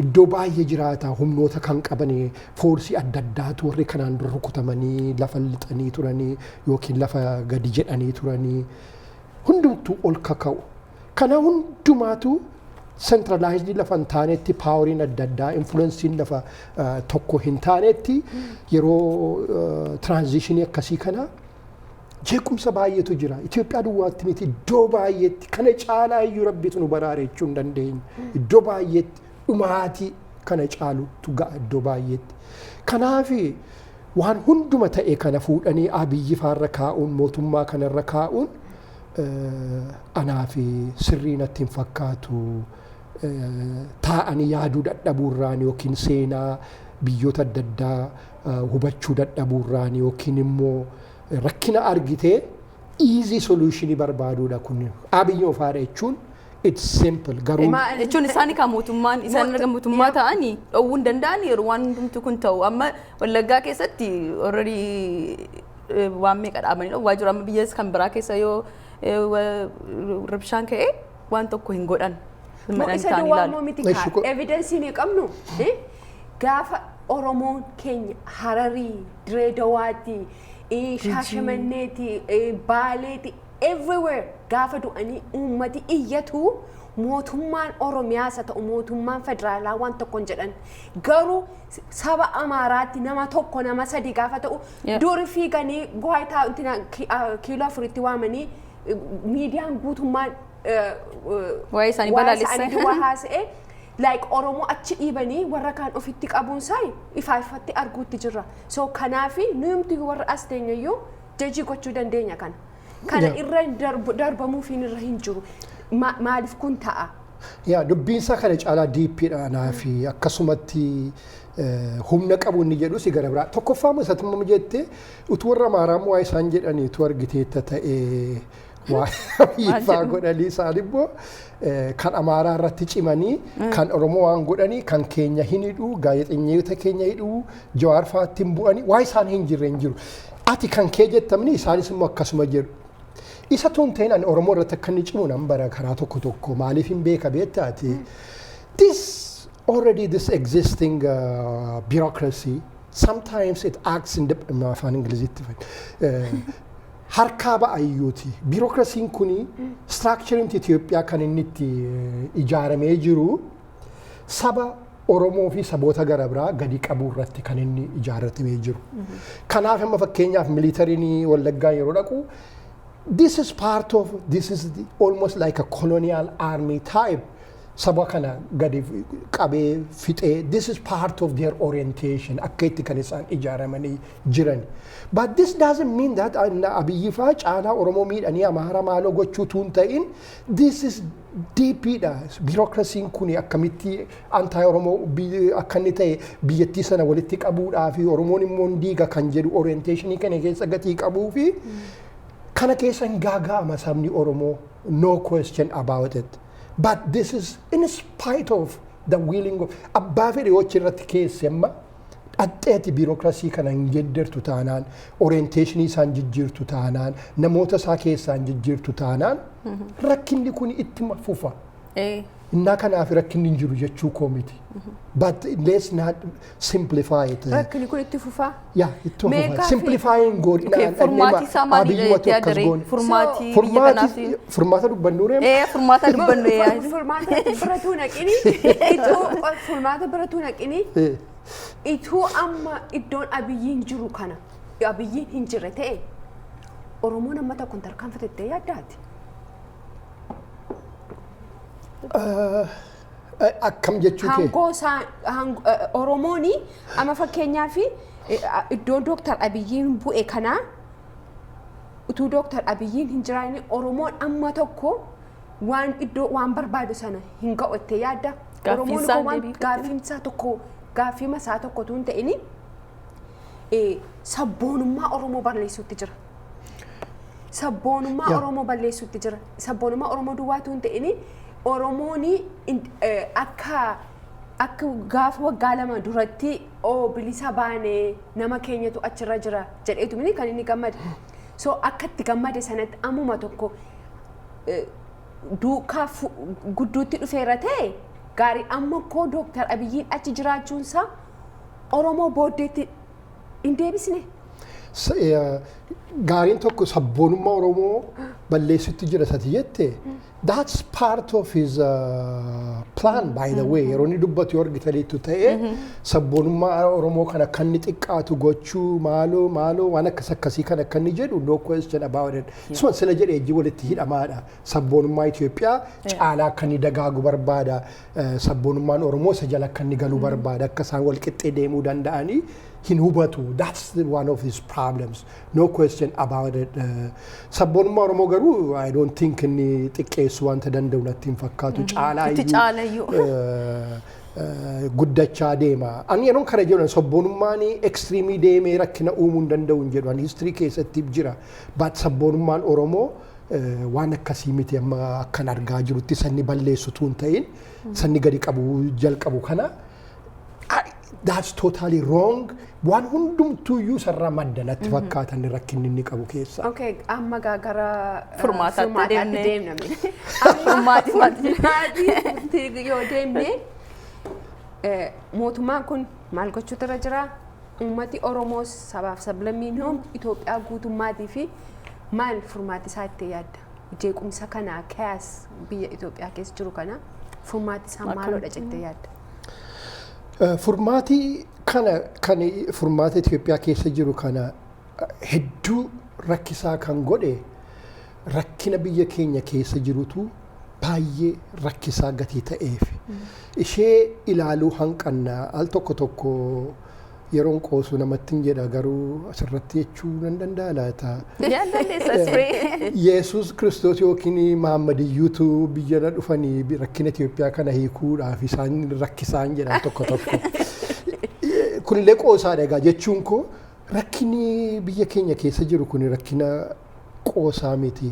Iddoo baay'ee jiraata humnoota kan qaban, forceii adda addaatu, warri kanaan dura rukutamanii lafa lixanii turanii yookiin lafa gadi jedhanii turanii hundumtuu ol kaka'u. Kana hundumaatu centralized lafa hin taanetti, poweriin adda addaa, influenceiin lafa tokko hin taanetti, yeroo transitionii akkasii kana jeequmsa baay'eetu jira. Itoophiyaa duwwaatti miti, iddoo baay'eetti kana caalaa iyyuu rabbitu nu baraare jechuu hin dandeenyu. Iddoo baay'eetti dhumaatii kana caalutu ga'a iddoo baay'eetti. Kanaaf waan hunduma ta'e kana fuudhanii Abiyyi faarra kaa'uun, mootummaa kanarra kaa'uun anaaf sirrii natti hin fakkaatu. Taa'anii yaaduu dadhabuurraan yookiin seenaa biyyoota adda addaa hubachuu dadhabuurraan yookiin immoo rakkina argitee easy solutionii barbaaduudha kun. Abiyyi ofaadha jechuun it's simple garuu. Jechuun isaanii kan mootummaan isaan erga mootummaa ta'anii dhowwuu hin danda'an yeroo waan hundumtu kun ta'u. Amma Wallaggaa keessatti already waan meeqa dhaabanii dhowwaa jiru. Amma biyya kan biraa keessa yoo rabshaan ka'e waan tokko hin godhan. Isa duwwaa immoo miti kaa evidenceii ni qabnu. Gaafa Oromoon keenya Hararii, Direedawaatti, Shaashamanneeti, Baaleeti, everywhere gaafa du'anii uummati iyyatu, mootummaan Oromiyaas haa ta'u mootummaan federaalaa waan tokko hin jedhan. Garuu saba Amaaraatti nama tokko, nama sadi gaafa ta'u duri fiiganii Gwaayitaa kiiloo afuritti waamanii, miidiyaan guutummaan waa'ee isaanii balaalessa. Duwwaa haasa'e, like Oromoo achi dhiibanii warra kaan ofitti qabuun isaa ifaa ifatti arguutti jirra. So kanaafi nuyumti warra as teenyayyuu jajii gochuu dandeenya kana. Kana irra darbamuufiin irra hin jiru. Maaliif kun ta'a? Yaa, dubbiinsaa kana caalaa deepiidha anaa fi akkasumatti humna qabu inni jedhus gara biraa. Tokkoffaa isatummaa jette, utuu warra Amaaraa waa isaan jedhanii utuu argiteetta ta'ee, waa ifaa godhanii, isaan immoo kan Amaaraa irratti cimanii kan Oromoo waan godhanii, kan keenya hin hidhuu, gaazexeessitoota keenya hidhuu, Jawaar fa'aatti hin bu'anii, waa isaan hin jirre hin jiru. Ati kan kee jettamni isaanis immoo akkasuma jedhu. Isa tun ta'in, ani Oromoo irratti akka inni cimu nan bara karaa tokko tokko. Maaliif hin beeka beektaati. This already, this existing bureaucracy, sometimes it acts in the afaan Ingiliziitti harkaa ba'a iyyuuti. Bureaucracy'n kuni, structuring Itoophiyaa kan inni itti ijaaramee jiru saba Oromoo fi saboota gara biraa gadi qabuu irratti kan inni ijaarratamee jiru. Kanaaf amma fakkeenyaaf militaryiin Wallaggaa yeroo dhaqu, this is part of this is the, almost like a colonial army type. Saba kana gadi qabee fixee, this is part of their orientation, akka itti kan isaan ijaaramanii jiran. But this doesn't mean that Abiyyi faa caalaa Oromoo miidhanii Amaara maaloo gochuutu hin ta'in. This is deepiidha. Biirokrasiin kun akkamitti anti Oromoo akka inni ta'e, biyyattii sana walitti qabuudhaa fi Oromoon immoo hin diiga kan jedhu orientationii kana keessa gatii qabuu fi kana keessa hin gaaga'ama sabni Oromoo, no question about it. But this is in spite of the willing of abbaa fedhe yoo irratti keesse, amma dhaxxeeti biirokrasii kana hin geddertu taanaan, orientationii isaan jijjiirtu taanaan, namoota isaa keessaan jijjiirtu taanaan, rakkinni kun ittuma fufa. Innaa kanaaf rakkinni hin jiru jechuu koo miti. But let's not simplify it. Rakkinni kun itti fufaa? Yaa, ittuma Mee fufa. Simplifying Okay, furmaati isaa maalidha jettee agaree? Furmaati biyya kanaaf. Furmaata dubbannu reema? Ee, furmaata dubbannu yaa. Furmaata biratuu naqini, ituu furmaata biratuu naqini, ituu amma iddoon Abiyyiin jiru kana Abiyyiin hin jirre ta'e, Oromoon amma tokko hin tarkaanfatettee yaaddaati. Akkam jechuu kee? Hangoo isaa Oromooni amma fakkeenyaaf iddoon Dooktar Abiyyiin bu'e kanaa utuu Dooktar Abiyyiin hin jiraanne, Oromoon amma tokko waan iddoo waan barbaadu sana hin ga'u jettee yaadda? Gaaffiin Oromoon isaa waan deebii gaaffiin isaa tokko, gaaffii masaa tokko utuu hin ta'ini, sabboonummaa Oromoo balleessuutti jira. Sabboonummaa Oromoo balleessuutti jira. Sabboonummaa Oromoo duwwaa utuu hin ta'ini, Oromoon akka gaafa waggaa 2 duratti oo bilisa baanee nama keenyatu achirra jira jedheetu mini kan inni gammade. So akka itti gammade sanatti ammuma tokko duukaa gudduutti dhufeera ta'e gaarii. Amma koo Dooktar Abiyyiin achi jiraachuunsaa Oromoo booddeetti hin deebisne. Gaariin tokko sabboonummaa Oromoo balleessutti jira sati jette, that's part of his plan, by the way. Yeroo inni dubbatu yoo argitaniitu ta'e, sabboonummaa Oromoo kana akka inni xiqqaatu gochuu, maaloo maaloo waan akkas akkasii kana akka inni jedhu, no question about it. Suma sila jedhe ejji walitti hidhamaadha. Sabboonummaa Itoophiyaa caalaa akka inni dagaagu barbaada. Sabboonummaan Oromoo isa jala akka inni galu barbaada. Akka isaan wal qixxee deemuu danda'anii hin hubatu. That's one of his problems. No question about it. Sabboonummaa Oromoo garuu I don't think inni xiqqeessu wanta danda'u natti hin fakkaatu. Caalaa Itti iyyuu, caalayyuu. Guddachaa deema. Ani yeroon kana jedhu sabboonummaan extreme deemee rakkina uumuu hin danda'u hin jedhu. Ani history keessatti jira. But sabboonummaan Oromoo waan akkasii miti. Amma akkan argaa jirutti sanni balleessutu hin ta'in, sanni gadi qabu jalqabu kana, that's totally wrong. Waan hundumtuuyyuu sarara madda natti fakkaatan rakkinni inni qabu keessa. Okay, amma gaa gara Furmaataatti furmaataatti deemne. deemname. Furmaati maati? Furmaati yoo deemne, mootummaan kun maal gochuutu irra jira? Uummati Oromoos sabaaf sablammiin hundi Itoophiyaa guutummaatii fi maal furmaati isaa itti yaadda? Jeequmsa kana, chaos biyya Itoophiyaa keessa jiru kana, furmaati isaa maaloodha jettee yaadda? Furmaati kana kan furmaata Itoophiyaa keessa jiru kana hedduu rakkisaa kan godhe rakkina biyya keenya keessa jirutu baay'ee rakkisaa gatii ta'eef. Ishee ilaaluu hanqanna. Al tokko tokko yeroon qoosu namatti hin jedha, garuu asirratti jechuu nan danda'a laata? Yaan dandeessa siree. Yesuus Kiristoos yookiin Mahaammadiyyuutu biyya na dhufanii rakkina Itoophiyaa kana hiikuudhaaf isaan rakkisaan jedhan tokko tokko. Kunillee qoosaadha egaa. Jechuun koo rakkinni biyya keenya keessa jiru kun rakkina qoosaa miti.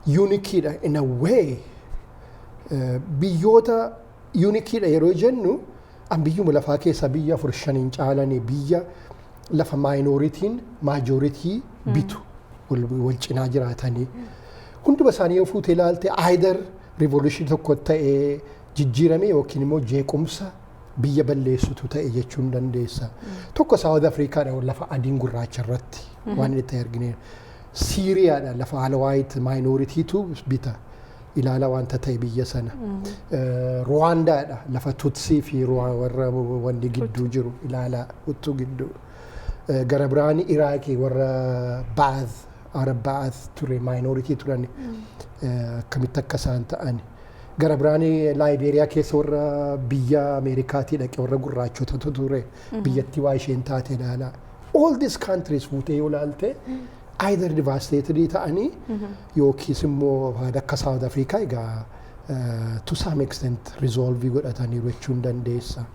Uniqueiidha in a way. Biyyoota uniqueiidha yeroo jennu, an biyyuma lafaa keessaa biyya afur shaniin caalanii biyya lafa minorityn majority bitu wal cinaa jiraatanii. Hunduma isaanii yoo fuutee ilaalte, either revolution tokko ta'ee jijjiirame yookiin immoo jeequmsa biyya balleessutu ta'e jechuu hin dandeessa. Tokko South Africaadha, lafa adiin gurraacha irratti waan inni ta'e argineera. Siiriyaadha, lafa Alawite minoritytu bita. Ilaala wanta ta'e biyya sana. Ruwaandaadha, lafa Tutsii fi warra wanni gidduu jiru, ilaala Hutuu gidduu. Gara biraan Iraaqii warra Baath Arab Ba'ath ture, minority turan, akkamitti akka isaan ta'an. Gara biraan Laayibeeriyaa keessa warra biyya Ameerikaatii dhaqe, warra gurraachotatu ture, biyyattii waa isheen taate ilaalaa. All these countries fuutee yoo ilaalte, either devastated ta'anii yookiis immoo akka South Africa egaa to some extent resolve godhataniiru jechuu hin dandeessa.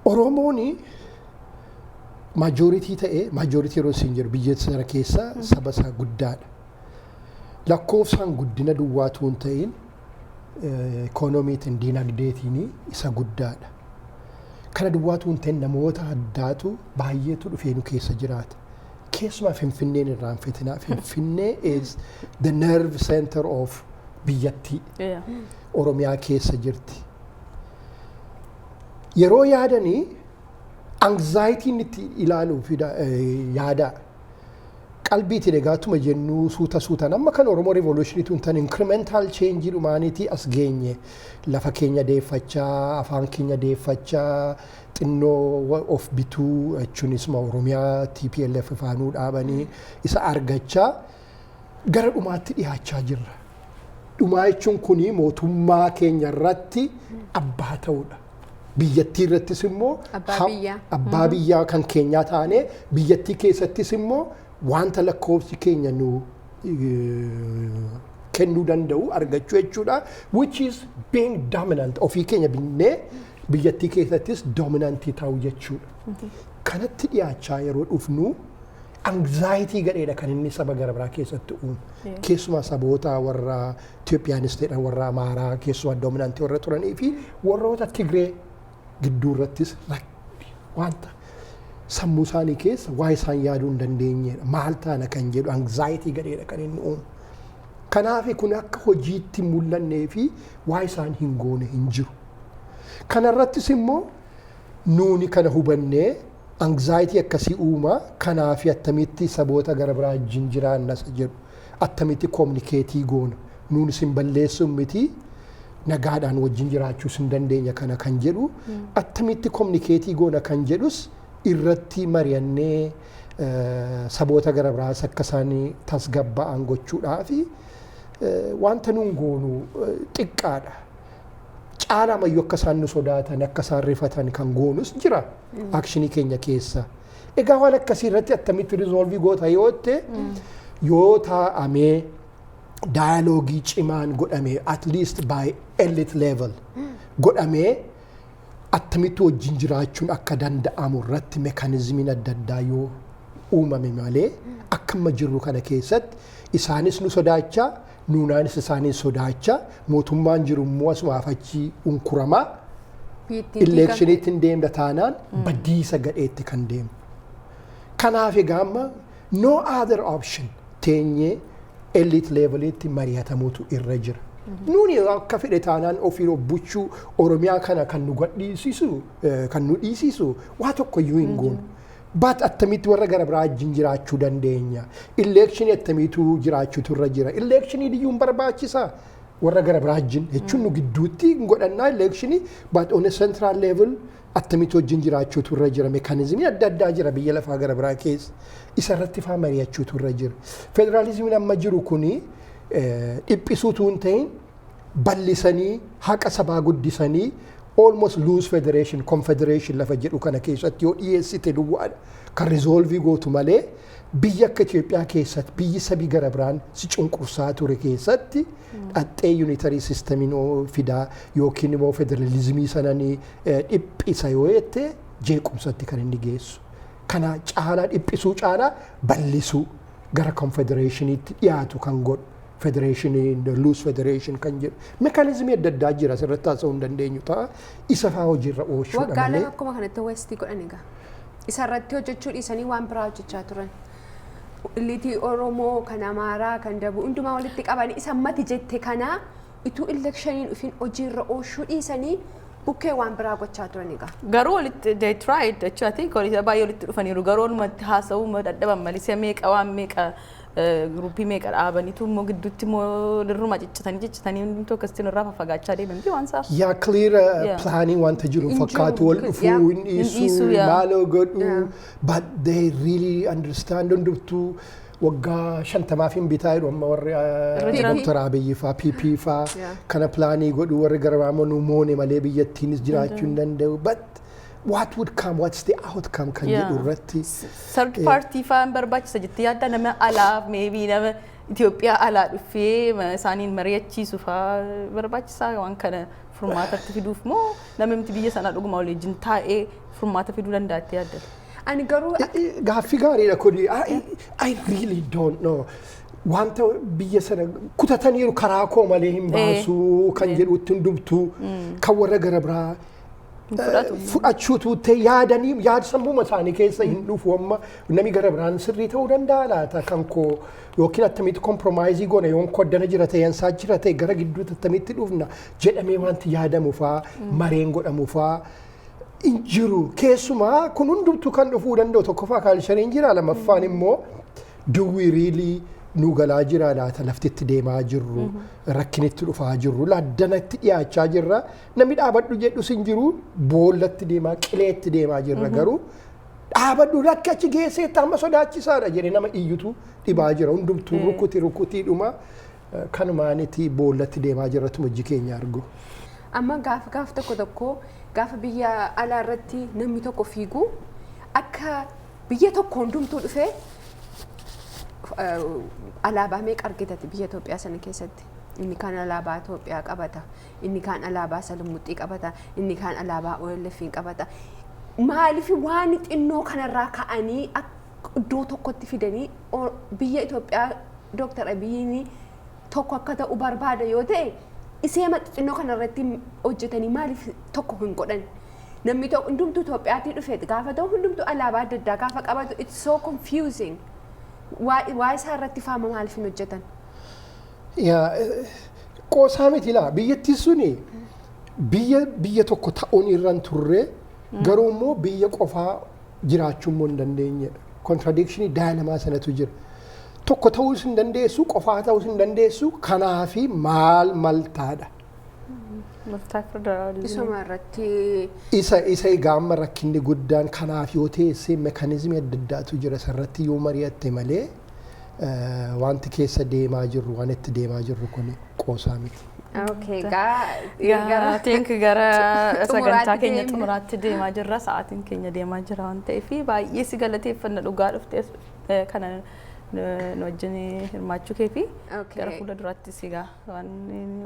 Oromoon majority ta'ee, majority yeroo isin jedhu, biyya sana keessa saba isaa guddaadha. Lakkoofsaan guddina duwwaatu hin ta'in, ikoonomiitiin, diinagdeetiin isa guddaadha. Kana duwwaatu hin ta'in, namoota addaatu baay'eetu dhufee nu keessa jiraata. Keessumaa Finfinneen irraanfatinaa. Finfinnee is the nerve center of biyyattii. Oromiyaa keessa jirti. Yeroo yaadanii anxietyn itti ilaaluu fi yaadaa. Qalbiitiin egaatuma jennuu suuta suutaan amma kan Oromoo Revolution tan incremental change dhumaaniitii as geenye, lafa keenya deeffachaa, afaan keenya deeffachaa, xinnoo of bituu jechuunis Oromiyaa TPLF faanuu dhaabanii isa argachaa gara dhumaatti dhiyaachaa jirra. Dhumaa jechuun kuni mootummaa keenya irratti abbaa ta'uudha. Biyyattii irrattis immoo Abbaa biyyaa. Abbaa biyyaa kan keenyaa taane, biyyattii keessattis immoo wanta lakkoofsi keenya nu kennuu danda'u argachuu jechuudha. Which is being dominant, ofii keenya binnee biyyattii keessattis dominantii ta'uu jechuudha. Kanatti dhiyaachaa yeroo dhufnu, anxiety gadheedha kan inni saba gara biraa keessatti uumu. Keessumaa saboota warra Itoophiyaanis ta'an, warra Amaaraa keessumaa dominantii warra turanii fi warroota Tigree gidduu irrattis wanta sammuu isaanii keessa waa isaan yaaduu hin dandeenyedha. Maal taana kan jedhu anxiety gadheedha kan inni uumu. Kanaaf kun akka hojiitti mul'annee fi waa isaan hin goone hin jiru. Kanarrattis immoo nuuni kana hubannee, anxiety akkasii uumaa kanaaf attamitti saboota gara biraa wajjin jiraanna isa jedhu, attamitti communicate goona, nuun isin balleessuun miti, nagaadhaan wajjin jiraachuus hin dandeenya kana kan jedhu, attamitti communicate goona kan jedhus irratti mari'annee, saboota gara biraas akka isaan tasgabba'an gochuudhaa fi wanta nuun goonu xiqqaadha. Caalaa mayyuu akka isaan nu sodaatan, akka isaan rifatan kan goonus jira action keenya keessa. Egaa waan akkasii irratti attamitti resolve goota yoo ta'e, yoo taa'amee dialogue cimaan godhame, at least by elite level godhamee, attamitti wajjin jiraachuun akka danda'amu irratti mechanismiin adda addaa yoo uumame malee, akka amma jirru kana keessatti isaanis nu sodaachaa, nuunaanis isaaniin sodaachaa, mootummaan jiru immoo asumaaf achi unkuramaa electioniitti hin deemna taanaan badiisa gadheetti kan deemu. Kanaaf egaa amma no other option, teenyee elite levelitti mari'atamuutu irra jira. Nuuni akka fedhe taanaan ofii of bulchuu Oromiyaa kana kan nu gadhiisisu, kan nu dhiisisu waa tokko iyyuu hin goonu. But attamitti warra gara biraa wajjin jiraachuu dandeenya? Election attamiitu jiraachuutu irra jira? Election iyyuu hin barbaachisaa? Warra gara biraa wajjin jechuun nu gidduutti hin godhannaa election, but on a central level attamitti wajjin jiraachuutu irra jira? Mechanismiin adda addaa jira biyya lafaa gara biraa keessa. Isa irratti faa mari'achuutu irra jira. Federaalizimiin amma jiru kuni dhiphisuutu hin ta'in, bal'isanii haqa sabaa guddisanii, almost loose federation, confederation lafa jedhu kana keessatti yoo dhiyeessite duwwaadha kan resolve gootu malee, biyya akka Itoophiyaa keessatti, biyyi sabii gara biraan si cunqursaa ture keessatti, dhaxxee unitary systemiin fidaa yookiin immoo federalizimii sananii dhiphisa yoo jette, jeequmsatti kan inni geessu. Kana caalaa dhiphisuu caalaa bal'isuu, gara confederationiitti dhiyaatu kan godhu, federation, loose federation kan jedhu mechanism adda addaa jira, asirratti haasa'uu hin dandeenyu ta'a, isa faa hojiirra oolchuudha Waggaa malee. 2 akkuma kanatti waste godhan egaa. Isa irratti hojjechuu dhiisanii waan biraa hojjechaa turan. Elite Oromoo, kan Amaaraa, kan Dabuu hundumaa walitti qabanii isa mati jette kanaa ituu electioniin dhufin hojiirra oolchuu dhiisanii. Bukkee waan biraa gochaa turan egaa. Garuu walitti, they tried jechuudha. I think walitti baay'ee walitti dhufaniiru, garuu walumatti haasa'uu dadhaban malee si'a meeqa waan meeqa groupii meeqa dhaabaniitu immoo gidduutti immoo lirruma ciccitanii ciccitanii hundumtuu akkasitti irraa faffagaachaa deeman miti waan isaa. Yaa, clear Yeah. planii wanta jiru Hin fakkaatu wal jiru. dhufuu hin Hin dhiisuu, dhiisuu yeah. maaloo godhuu, but they really understand. Hundumtuu waggaa 50f hin bitaa jedhu amma warri Irra jiran. Dr. Abiyyi faa, PP faa kana planii godhu. Warri garaamoo nu moone malee biyyattiinis jiraachuu hin danda'u, but what would come, what's the outcome kan jedhu irratti. Third party faan barbaachisa jettee yaadda? Nama alaa, maybe nama Itoophiyaa alaa dhufee isaaniin mari'achiisu faa barbaachisaa waan kana furmaatatti fiduuf, moo namni biyya sanaa dhuguma waliin taa'ee furmaata fiduu danda'a jettee yaadda? Ani garuu Gaaffii gaariidha kuni. I really don't know. Wanta biyya sana kutataniiru, karaa koo malee hin baasuu kan jedhutti hundumtuu kan warra gara biraa Hin fudhatu. Fudhachuutu ta'e yaadanii yaada sammuma isaanii keessa hin dhufu. Amma namni gara biraan sirrii ta'uu danda'a laata kan koo, yookiin attamitti compromise goona, yoon koddana jira ta'e, yansaa jira ta'e, gara gidduutti attamitti dhufna jedhamee wanti yaadamu faa, mareen godhamu faa hin jiru. Keessumaa kun hundumtuu kan dhufuu danda'u, tokkoffaa cultureiin jira, lammaffaan immoo duwwi really nu galaa jira laata, laftitti deemaa jirru, rakkinitti dhufaa jirru, laaddanatti dhiyaachaa jirra. Namni dhaabadhu jedhus hin jiru, boollatti deemaa, qileetti deemaa jirra. Garuu dhaabadhu, lakki achi geesseetta, amma sodaachisaadha jedhee nama iyyutu dhibaa jira. Hundumtuu rukuti rukutiidhuma kanumaaniti boollatti deemaa jirra tumajji keenya argu. Amma gaafa gaafa tokko tokko gaafa biyya alaa irratti namni tokko fiigu, akka biyya tokko hundumtuu dhufee alaabaa meeqa argitati biyya Itoophiyaa sana keessatti? Inni kaan alaabaa Itoophiyaa qabata, inni kaan alaabaa Salmuxii qabata, inni kaan alaabaa OLF qabata. Maaliif waan xinnoo kanarraa ka'anii akka iddoo tokkotti fidanii biyya Itoophiyaa Dooktar Abiyyiin tokko akka ta'u barbaada yoo ta'e, isee xixinnoo kanarratti hojjetanii maaliif tokko hin godhan? Namni tokko hundumtuu Itoophiyaatii dhufe gaafa ta'u, hundumtuu alaabaa adda addaa gaafa qabatu, it's so confusing. Waa isaa irratti faama maaliif hin hojjetan? Yaa, qoosaa miti laa, biyyattii suni biyya biyya tokko ta'uun irra hin turre, garuu immoo biyya qofaa jiraachuu immoo hin dandeenyedha. Contradictionii dilemma sanatu jira. Tokko ta'uus hin dandeessu, qofaa ta'uus hin dandeessu, kanaafi maal maltaadha. Murtaa federalismii. Isuma irratti. Isa egaa amma rakkinni guddaan kanaaf yoo teessee mechanismii adda addaatu jira, isarratti yoo mari'atte malee wanti keessa deemaa jirru, waan itti deemaa jirru kun qoosaa miti. Okay, gaa Gara think gara sagantaa xumuraatti keenya deemna. Xumuraatti deemaa jirra. Sa'aatiin keenya deemaa jira waan ta'eef baay'ee si galateeffanna, dhugaa dhuftee kana nu wajjin hirmaachuu kee fi gara fuula duraatti si gaa waan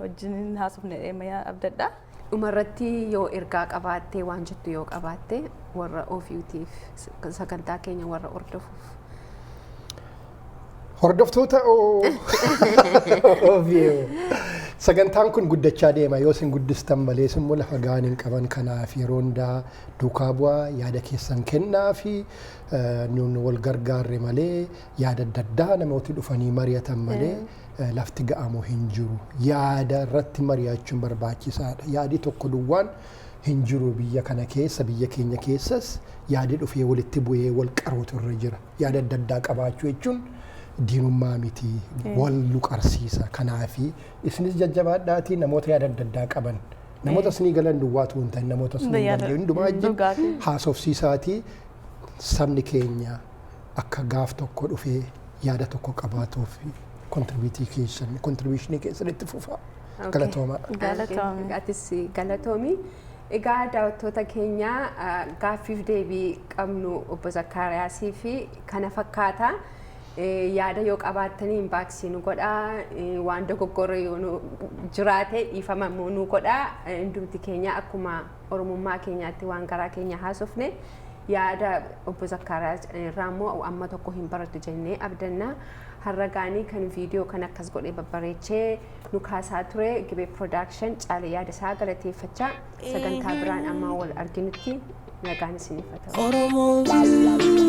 wajjin haasofne deema abdadha. Dhumarratti yoo ergaa qabaatte, waan jettu yoo qabaatte, warra OVUtiif, sagantaa keenya warra hordofuuf. Hordoftoota OVU, sagantaan kun guddachaa deema yoo isin guddistan malee immoo lafa ga'an hin qaban. Kanaaf yeroo hundaa duukaa bu'aa, yaada keessan kennaa fi nuun wal gargaarre malee, yaada adda addaa namooti dhufanii mari'atan malee lafti ga'amu hin jiru. Yaada irratti mari'achuun barbaachisaadha. Yaadi tokko duwwaan hin jiru biyya kana keessa, biyya keenya keessas yaadi dhufee walitti bu'ee wal qaruutu irra jira. Yaada adda addaa qabaachuu jechuun diinummaa miti, wal nu qarsiisa. Kanaafi isinis jajjabaadhaatii namoota yaada adda addaa qaban, namoota isinii galan duwwaatu hin ta'in, namoota isinii hin galle hundumaa wajjin Dhugaatii. haasofsiisaatii sabni keenya akka gaaf tokko dhufee yaada tokko qabaatuuf contributionii keessan itti fufaa. Galatoomaa. Galatoomi. Atis galatoomi. Egaa daawwattoota keenya, gaaffiif deebii qabnu obbo Zakkaariyaasii fi kana fakkaata. Yaada yoo qabaattanii inboxii nu godhaa. Waan dogoggorre yoo nu jiraate dhiifama immoo nu godhaa. Hundumti keenya akkuma Oromummaa keenyaatti waan garaa keenya haasofne, yaada obbo Zakkaariyaas irraa immoo amma tokko hin barattu jennee abdanna. Har'a gaanii kan viidiyoo kan akkas godhee babbareechee nu kaasaa ture Gibee Production Caalee yaada isaa galateeffachaa, sagantaa biraan amma wal arginutti nagaan isiniif haa ta'u. Oromoo.